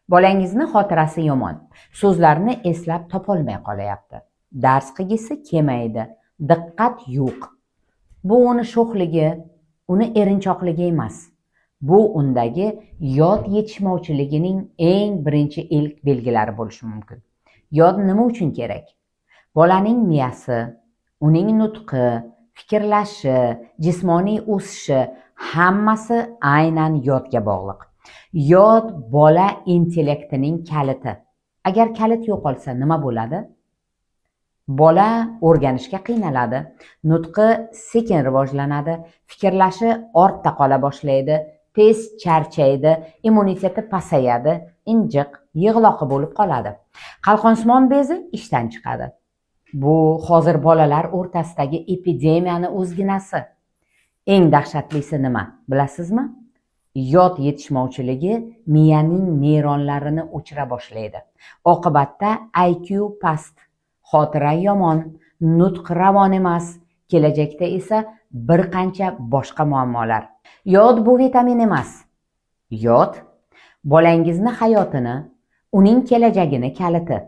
Bolangizni xotirasi yomon, so'zlarni eslab topolmay qolyapti, dars qilgisi kelmaydi, diqqat yo'q. Bu uni sho'xligi, uni erinchoqligi emas. Bu undagi yod yetishmovchiligining eng birinchi ilk belgilari bo'lishi mumkin. Yod nima uchun kerak? Bolaning miyasi, uning nutqi, fikrlashi, jismoniy o'sishi, hammasi aynan yodga bog'liq. Yod bola intellektining kaliti. Agar kalit yo'qolsa, nima bo'ladi? Bola o'rganishga qiynaladi, nutqi sekin rivojlanadi, fikrlashi ortda qola boshlaydi, tez charchaydi, immuniteti pasayadi, injiq, yig'loqi bo'lib qoladi. Qalqonsimon bezi ishdan chiqadi. Bu hozir bolalar o'rtasidagi epidemiyani o'zginasi. Eng dahshatlisi nima, bilasizmi? Yod yetishmovchiligi miyaning neyronlarini o'chira boshlaydi. Oqibatda IQ past, xotira yomon, nutq ravon emas, kelajakda esa bir qancha boshqa muammolar. Yod bu vitamin emas. Yod bolangizni hayotini, uning kelajagini kaliti.